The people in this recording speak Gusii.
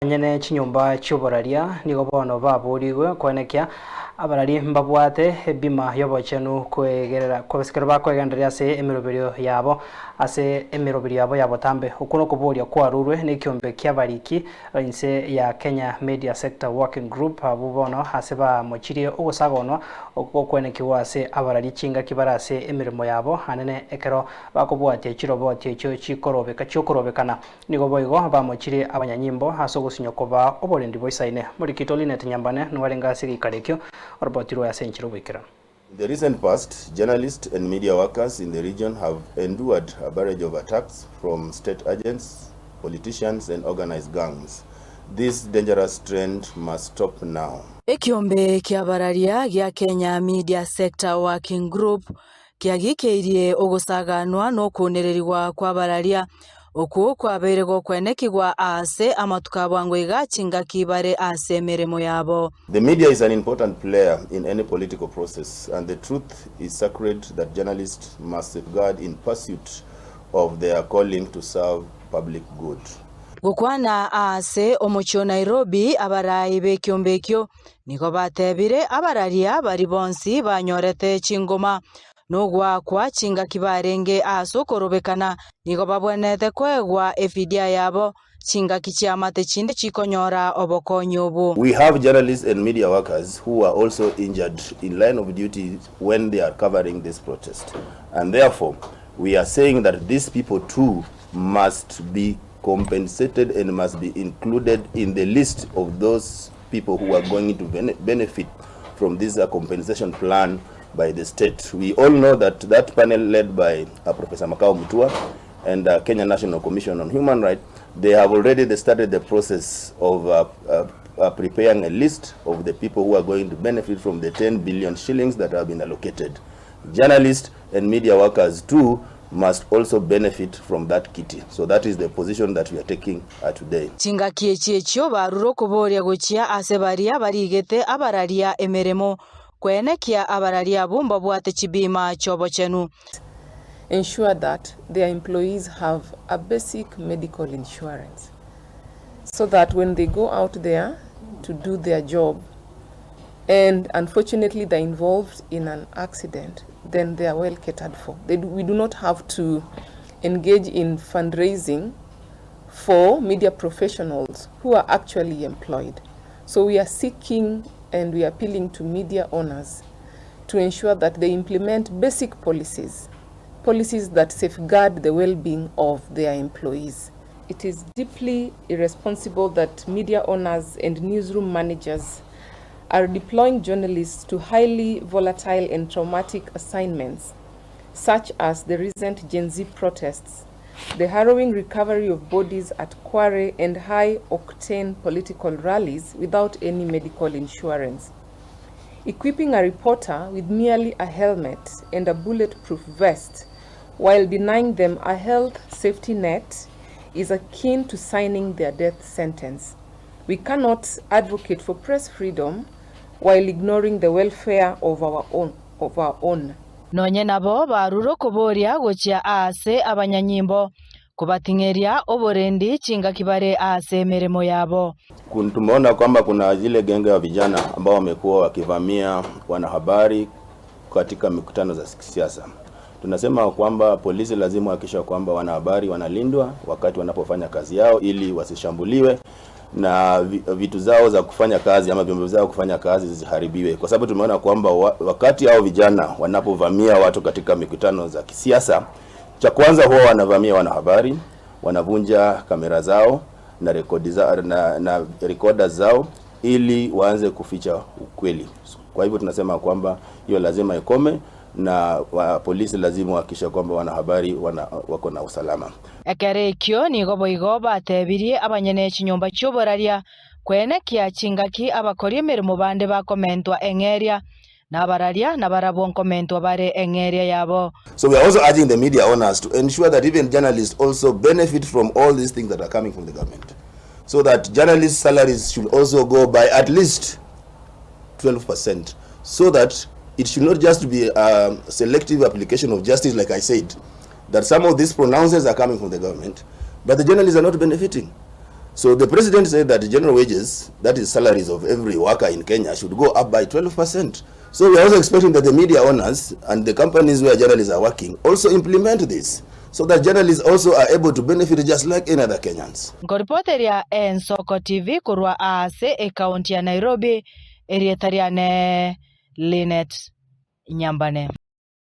Abanyene chinyomba chi'oboraria nigo bono baboorigwe koenekia abarari mbabwate ebima y'obochenu koegerera ekero bakoegendereria ase emeroberio yabo ase emeroberio yabo ya botambe. Okwo nokoboria kwarurwe nekiombe ki'abariki inse ya Kenya Media Sector Working Group abwo bono ase bamochirie ogosagonwa okwo gokoenekigwa ase abarari chingaki bare ase emeremo yabo anene ekero bakobwatia chiroboti echio chikorobeka chiokorobekana. Nigo boigo bamochirie abanyanyimbo ase ogosinywa kobaa oborendi boisaine. Morikito Linet Nyambane nigo arenge ase egeikaro ekio, oroboti rwaye ase enchera oboikeranu. In the recent past, journalists and media workers in the region have endured a barrage of attacks from state agents, politicians and organized gangs. This dangerous trend must stop now. Ekiombe ki'abararia gia Kenya Media Sector Working Group kiagikeirie ogosaganwa nokounererigwa kw'abararia, okwo kwabeire gokwenekigwa aase amatuko a bwango iga chingaki bare ase emeremo yabo. The media is an important player in any political process and the truth is sacred that journalists must safeguard in pursuit of their calling to serve public good. Gokwana aase omochie o Nairobi, abarai b'ekiombe ekio Nigo batebire abararia baria bonsi banyorete chingoma nogoakwa chingaki barenge ase okorobekana, nigo babwenerete koegwa efidia yabo chingaki chi'amate chinde chikonyora obokonyi obwo. We have journalists and media workers who were also injured in line of duty when they are covering this protest and therefore we are saying that these people too must be compensated and must be included in the list of those people who are going to benefit from this compensation plan by the state. We all know that that panel led by Professor Makau Mutua and Kenya National Commission on Human Rights, they have already started the process of preparing a list of the people who are going to benefit from the 10 billion shillings that have been allocated. Journalists and media workers too must also benefit from that kitty. So that is the position that we are taking today. Chingaki echi echio barure okoboria gochia ase baria barigete abararia emeremo, kwenekia abararia abwo mbabwate chibima chi'obochenu. Ensure that their employees have a basic medical insurance so that when they go out there to do their job and unfortunately they're involved in an accident, then they are well catered for. They do, we do not have to engage in fundraising for media professionals who are actually employed. So we are seeking and we are appealing to media owners to ensure that they implement basic policies, policies that safeguard the well-being of their employees. It is deeply irresponsible that media owners and newsroom managers are deploying journalists to highly volatile and traumatic assignments, such as the recent Gen Z protests, the harrowing recovery of bodies at Kware and high-octane political rallies without any medical insurance. Equipping a reporter with merely a helmet and a bulletproof vest while denying them a health safety net is akin to signing their death sentence. We cannot advocate for press freedom while ignoring the welfare of our own. Of our own. Nonye nabo barure okoboria gochia aase abanyanyimbo, kobating'eria oborendi chingaki bare ase emeremo yabo. Tumeona kwamba kuna zile genge ya vijana ambao wamekuwa wakivamia wanahabari katika mikutano za kisiasa. Tunasema kwamba polisi lazima wahakikisha kwamba wanahabari wanalindwa wakati wanapofanya kazi yao ili wasishambuliwe na vitu zao za kufanya kazi ama vyombo zao kufanya kazi zisiharibiwe, kwa sababu tumeona kwamba wakati hao vijana wanapovamia watu katika mikutano za kisiasa, cha kwanza huwa wanavamia wanahabari, wanavunja kamera zao na rekodi za, na recorder zao ili waanze kuficha ukweli. Kwa hivyo tunasema kwamba hiyo lazima ikome na wa, polisi lazima wahakikisha kwamba wanahabari wako na usalama. Ekero ekio nigo boigo batebirie abanyene chinyomba chi'oboraria kwenekia chingaki abakori emeremo bande bakomentwa eng'eria, na abararia nabarabwo nkomentwa bare eng'eria yabo. So we are also urging the media owners to ensure that even journalists also benefit from all these things that are coming from the government. So that journalists' salaries should also go by at least 12%. So that it should not just be a selective application of justice, like I said, that some of these pronouncements are coming from the government, but the journalists are not benefiting. So the president said that general wages, that is salaries of every worker in Kenya, should go up by 12%. So we are also expecting that the media owners and the companies where journalists are working also implement this so that journalists also are able to benefit just like any other Kenyans. Nkoripoteria Ensoko TV korwa aase ekaunti ya Nairobi, erieta riane Linet Nyambane.